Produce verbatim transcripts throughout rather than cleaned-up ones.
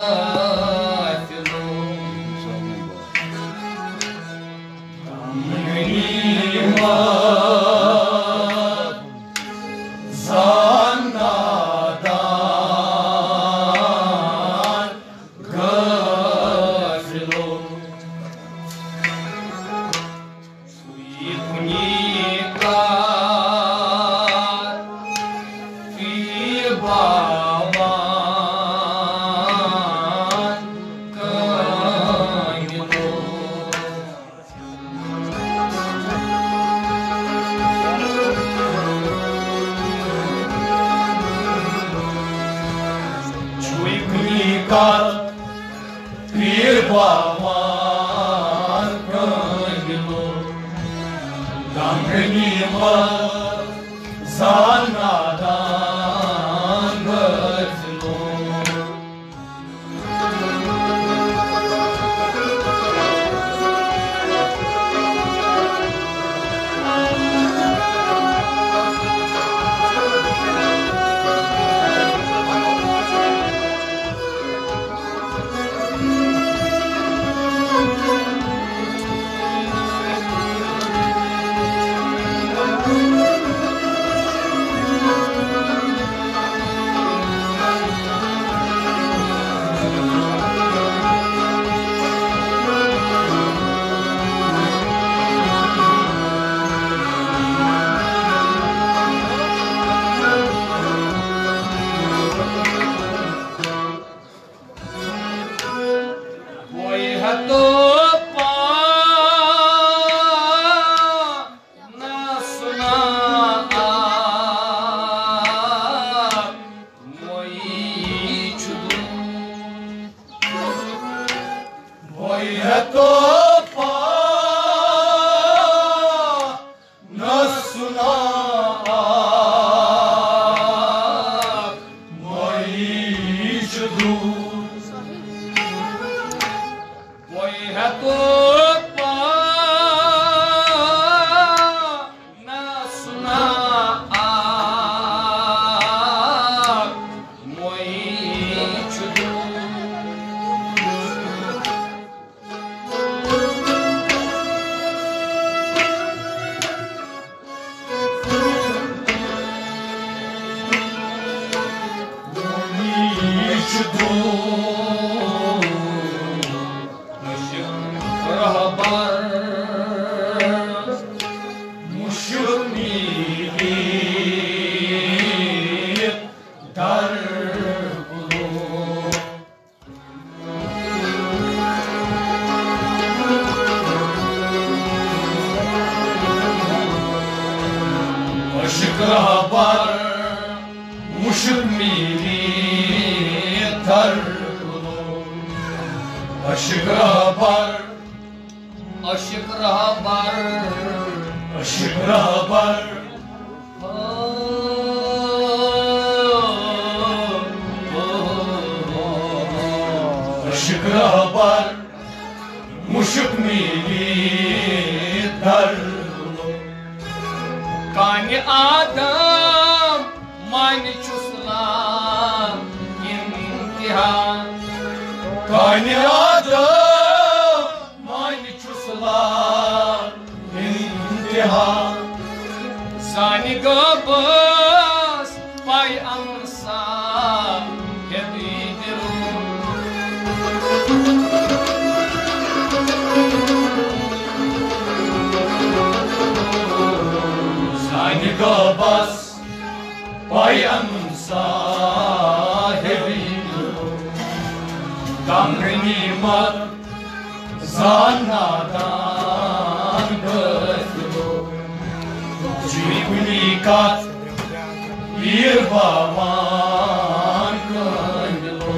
غافلو، غمگنی مت زان نادان غافلو۔ سُے کُنی کار فی باوان کٲمِلو۔ سُے کُنی کار پیٖر باوان کٲمِلو، غمگنی مت زان نادان غٲفلو۔ بوے ہتو پانا سنا موئی چھُ دوٗر۔ بوے ہتو پانا سنا موئی چھُ دوٗر۔ بوے ہتو پانا سنا موئی چھُ دوٗر۔ رہبر مشک میری در کلو۔ عشق رہبر مشک میری در کلو۔ عشق رہبر، عشق رہبر، عشق رہبر۔ عشق رہبر مشک میری در۔ کانہِ آدم مانہِ چھُس لا انتہا۔ کانہِ آدم مانہِ چھُس لا انتہا۔ سانہِ غٲبس پاے امسا ہیٚدٕے دِلو۔ سانہِ غٲبس پاے امسا ہیٚدٕے دِلو۔ غم غنیمت زان نادان غٲفلو، چھُے کُنی کتھ پیٖر باوان کٲمِلو۔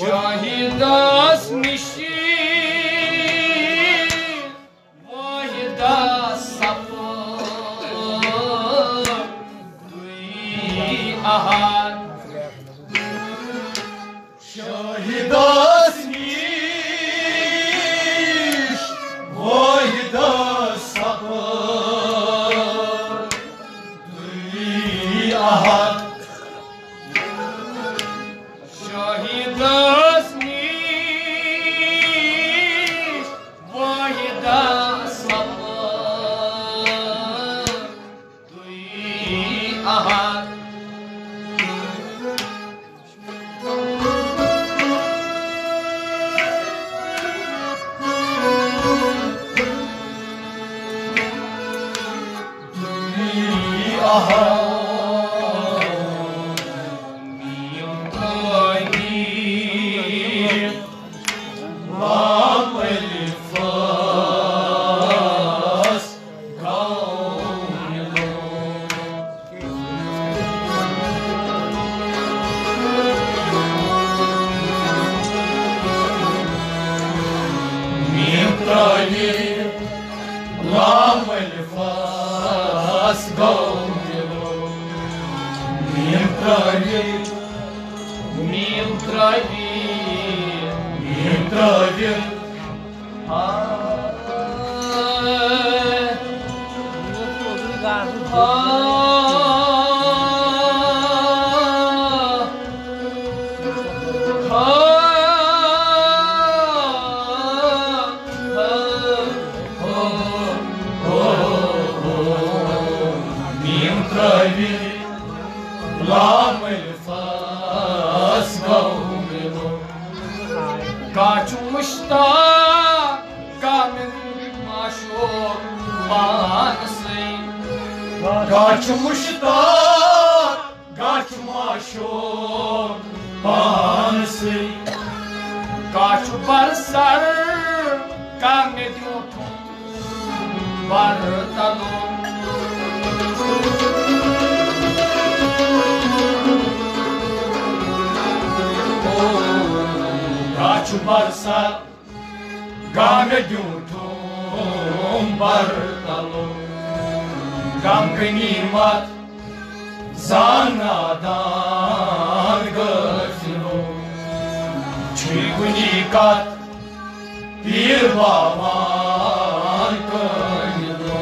شاہدس نِش واحدہ سپُد احد۔ شاہدس نِش واحدہ سپُد احد۔ شاہدس نِش واحدہ سپُد احد۔ احد۔ لام الفاس گوملو۔ میم ترٲوِتھ لام الفاس گوملو۔ میم ترٲوِتھ، میم ترٲوِتھ، میم ترٲوِتھ۔ میم ترٲوِتھ لام الفاس گوملو۔ کانٛہہ چھُ مُشتاق، کانٛہہ مےٚ معشوق پانسٕے۔ کانٛہہ چھُ مُشتاق، کانٛہہ چھُ معشوق پانسٕے۔ کانٛہہ چھُ برسر، کانٛہہ مےٚ دیُتھُم برتلو۔ کانٛہہ چھُ برسر، کانٛہہ مےٚ دیُتھُم برتلو۔ غم غنیمت زان نادان غٲفلو۔ چھُے کُنی کتھ پیٖر باوان کٲملو۔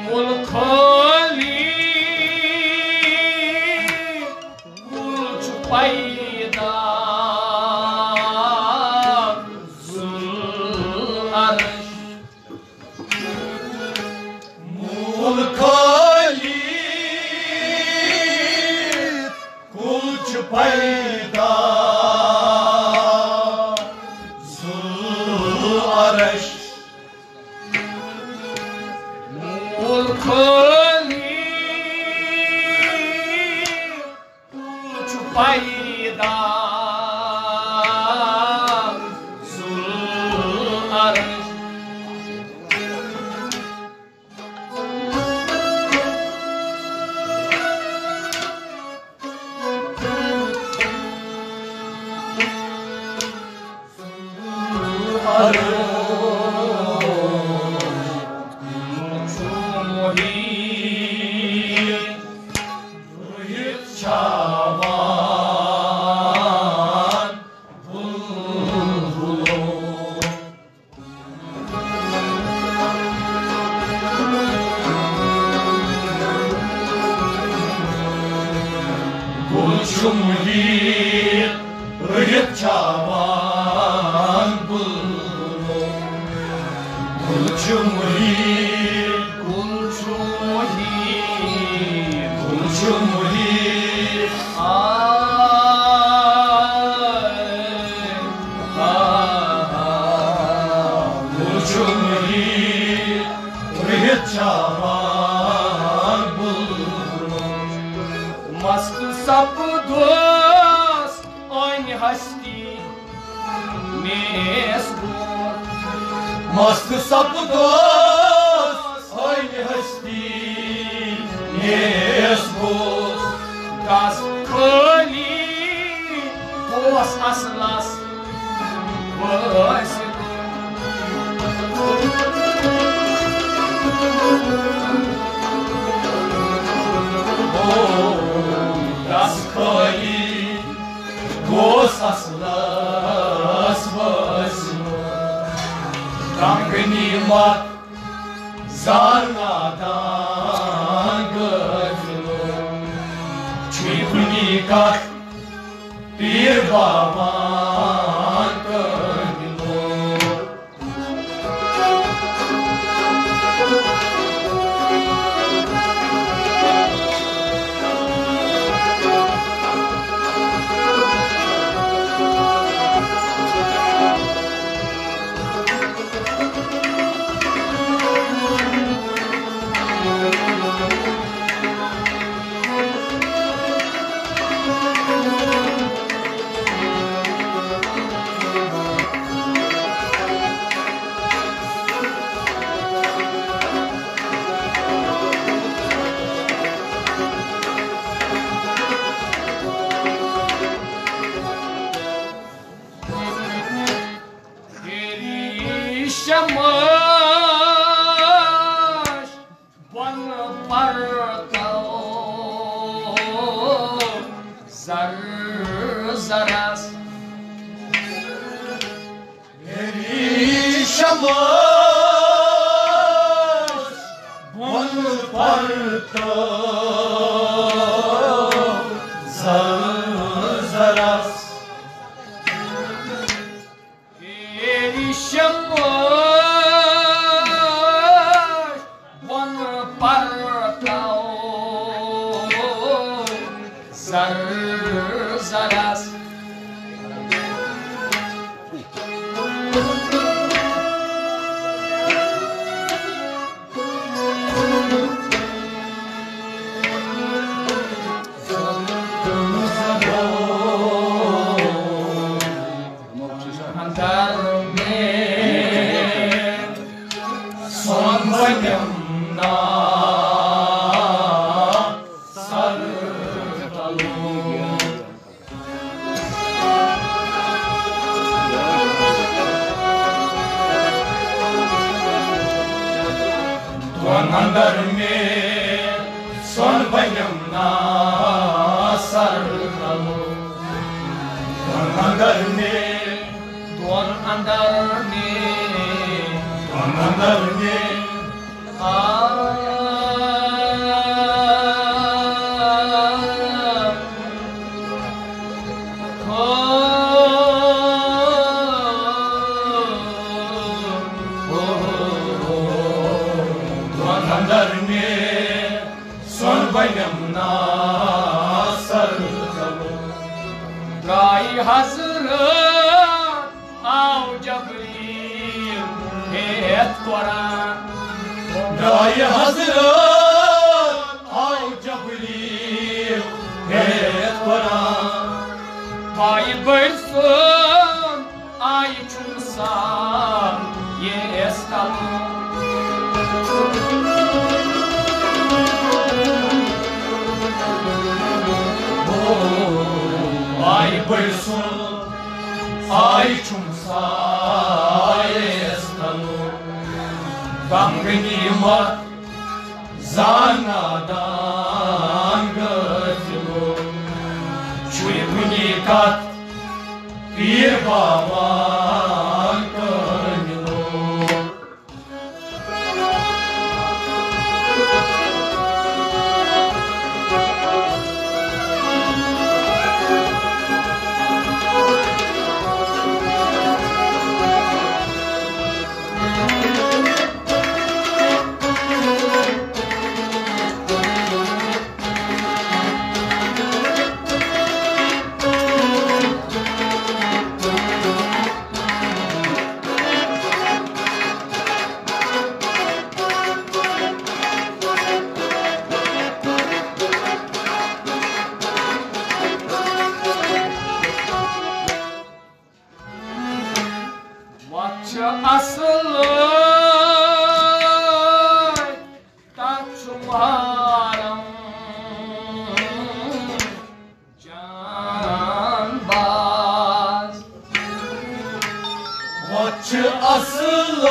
مول خٲلی کُل چھُ پیدا ذوالعرش۔ مول خٲلی کُل چھُ پیدا ذوالعرش۔ مول خٲلی کُل چھُ پیدا ذوالعرش۔ چھُ محیط رٔہِتھ چاوان بُلبُلو۔ گُل چھُ محیط، گُل چھُ محیط، گُل چھُ محیط۔ آ، آ، آ، گُل چھُ محیط رٔہِتھ چاوان بُلبُلو۔ مست سپدوس عٲنہِ ہستی نیس گوس۔ مست سپدوس عٲنہِ ہستی نیس گوس۔ دس خٲلی گوس اصلس وٲسِد۔ دس خٲلی گوس اصلس وٲسِد۔ رنگ نعمت زانادان غٲفِلو، چھُے کُنی کتھ پیٖر بابان کٲمِلو۔ تیری شمع بۄن پرتو زر زرس۔ میری شمع بۄن پرتو زر زرس۔ میری شمع بۄن پرتو زر زرس۔ اندر میں سون بنیم نا سر تلو۔ دون اندر میں سون بنیم نا سر تلو۔ دون اندر میں، دون اندر میں، دون اندر میں۔ اندر میں سون بنیم نا سر تلو۔ درٛاے حضرت آو جبریل ہیتھ قرآن۔ درٛاے حضرت آو جبریل ہیتھ قرآن۔ آیہِ بٔڑۍ سُنٛد آیہِ چھُم سان ییس تلُن۔ آیہِ بٔڑۍ سُنٛد آیہِ چھُم سایس تلُن۔ غم غنیمت زان نادان غٲفلو، چھُے کُنی کتھ پیٖر بابان کٲمِلو۔ اصل تتھ چھُ محرم جان باز۔ وۄتھ چھِ اصل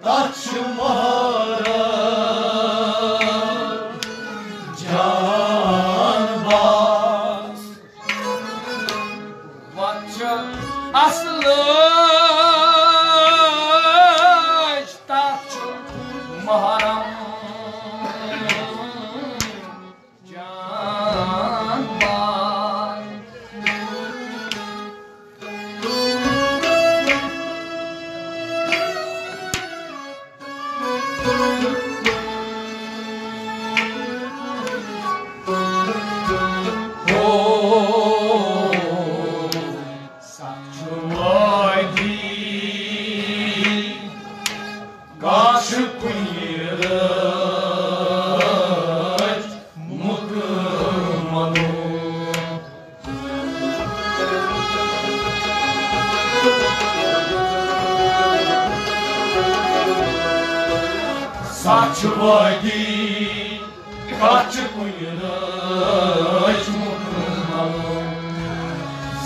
تتھ چھُ محرم جان باز۔ وۄتھ چھِ اصل تتھ چھُ محرم جان باز۔ ہو، سخ چھُ وٲدی، کاش کُنہِ رٲژ مُکملو۔ سچ وٲدی، کتھ چھِ کُنہِ رٲژ مُکمل۔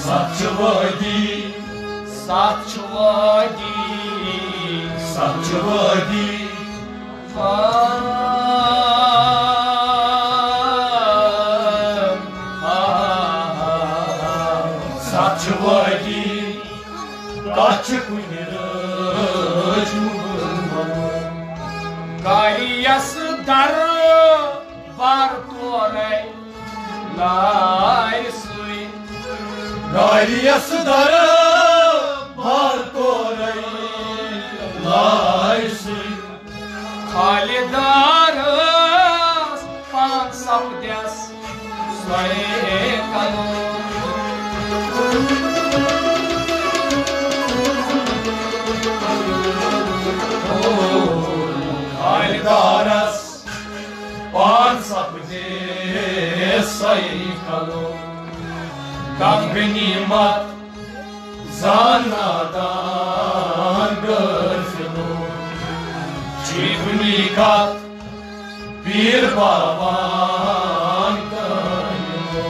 سچ وٲدی، سچ وٲدی، سچ وٲدی۔ سچ وٲدی، کتھ چھِ کُنہِ رٲژ مُکمل۔ کاریس در بار تورے لارِ سُے۔ کاریس در بار تورے لارِ سُے۔ خالدارس پان سپدس سوے کلو۔ خالدارس پان سپدے سوے کلو۔ غم غنیمت زان نادان غٲفلو، چھی کُنی کتھ پیٖر باوان کٲمِلو۔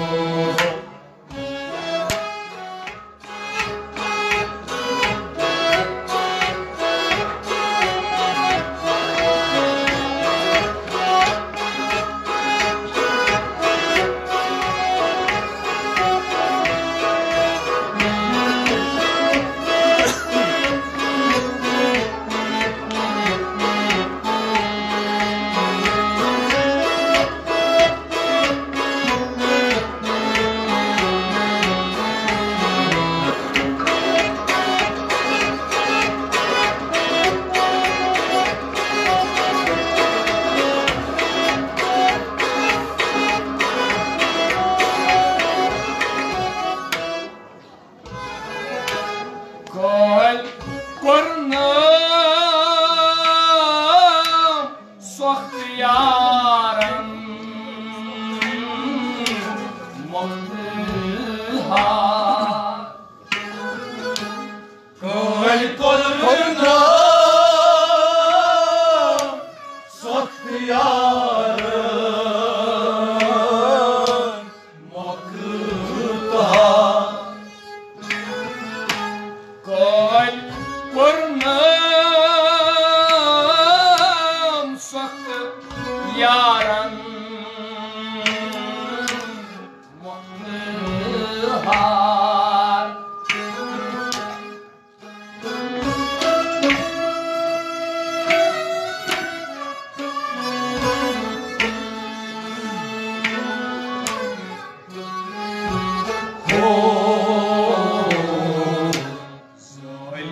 کٲلۍ کوٚرنم سۄخت یارن مۄختہٕ ہار۔ کٲلۍ کوٚرنم سۄخت یارن مۄختہٕ ہار۔ کٲلۍ کوٚرنم سۄخت یارن مۄختہٕ ہار۔ ہو، سٲلۍ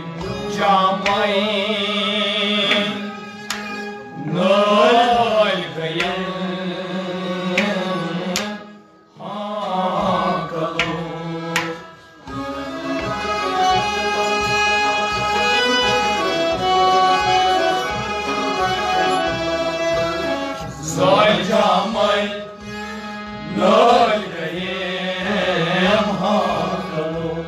جامے نٲلۍ گٔیَن ہاں کلو۔ سٲلۍ جامے نٲلۍ گٔیَم ہاں کلو۔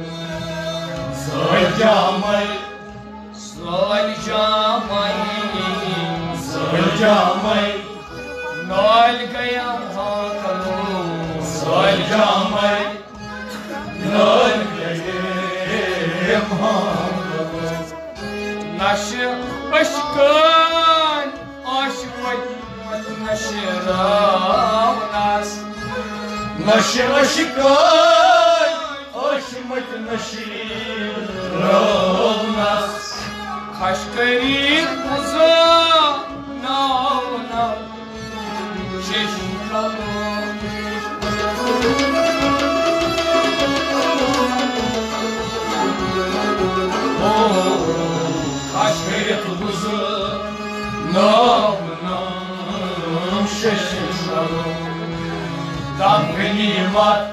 جامے نال گیا ہاں کلو، سال جامے نال گئے ہاں کلو۔ نشہ اشکان آشمت نشہ راونس، نشہ اشکان آشمت نشہ راونس۔ خش کٔرِتھ بُزٕ ناو ناو شیشہِ کلہٕ۔ خش کٔرِتھ بُزٕ ناو ناو شیشہِ کلہٕ۔ دم غنیمت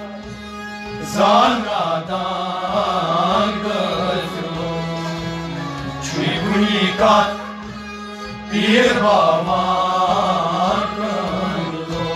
زان نادان غٲفلو، چھُے کُنی کتھ پیٖر بابا کٲنٛگلو۔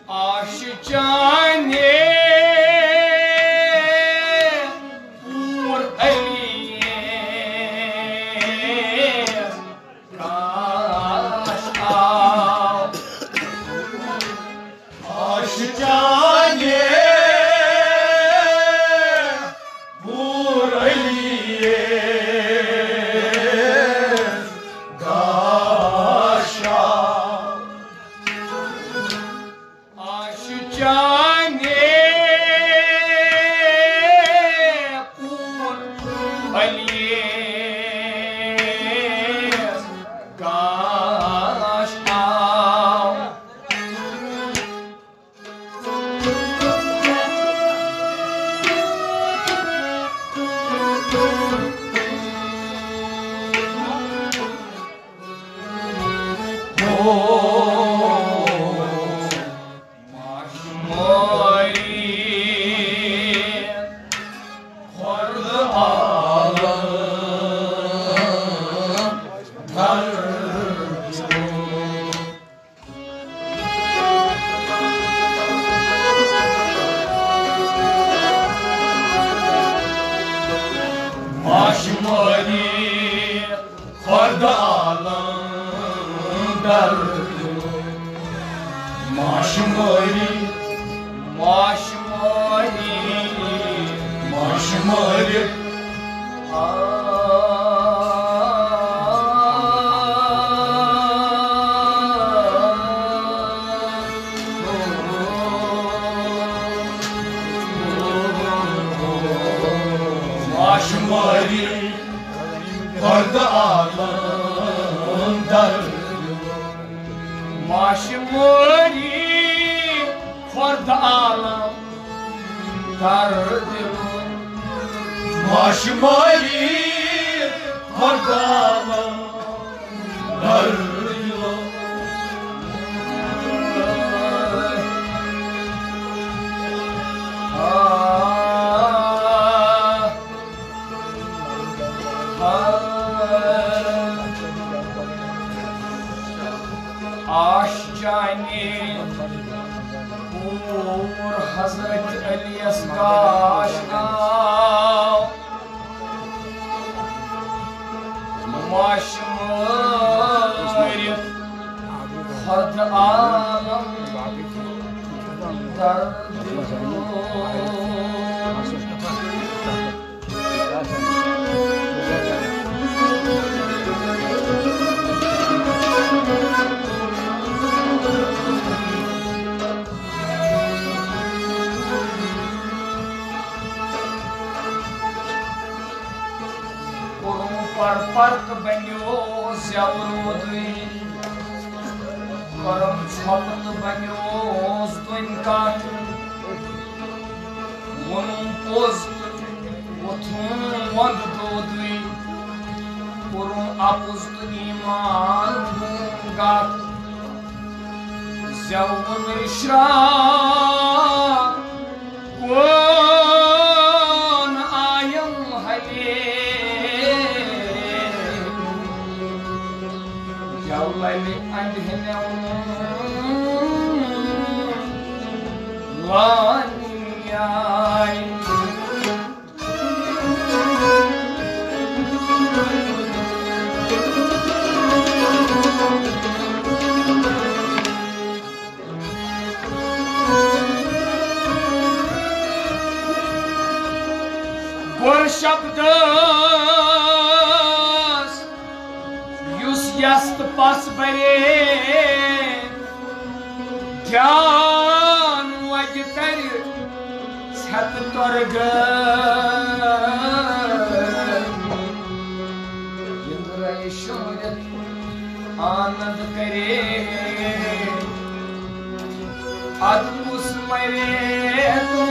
آش چانے پور علی کاش آو۔ آش چانے پور علی کاش آو۔ آش چانے پور علی کاش آو۔ ماشماری خۄردٕ عالم در۔ ماشمٲری، ماشمٲری، ماشمٲری۔ آ۔ ماشمٲری۔ خۄردٕ عالم در۔ ماشمٲری خۄردٕ عالم در۔ ماشمٲری خۄردٕ عالم در۔ آ۔ آش جانی پور حضرت علیس کاش آو۔ ماش مٲرِتھ خۄردٕ عالم درد۔ کوٚرُم پر پر تہٕ بنیو زٮ۪و روٗدٕے۔ کرم ژھۄپہٕ تہٕ بنیوس دۄنۍ کتھ۔ ووٚنُم پوٚز تہٕ ووٚتھُم وۄندٕ دودٕے۔ کوٚرُم اپُز تہٕ ایمان تھوٚوُم گتھ۔ زیوُن اشراق کون آیم ہلے۔ یولمِ اندھِ مےٚ ووٚن وانی آے۔ گۄر شبدس یُس یست پس برے، جان وجہ ترِ ژھٮ۪تہٕ تۄرگہٕ۔ یِندرے شُمرِتھ آنند کرے، ادٕ کُس مرے تہٕ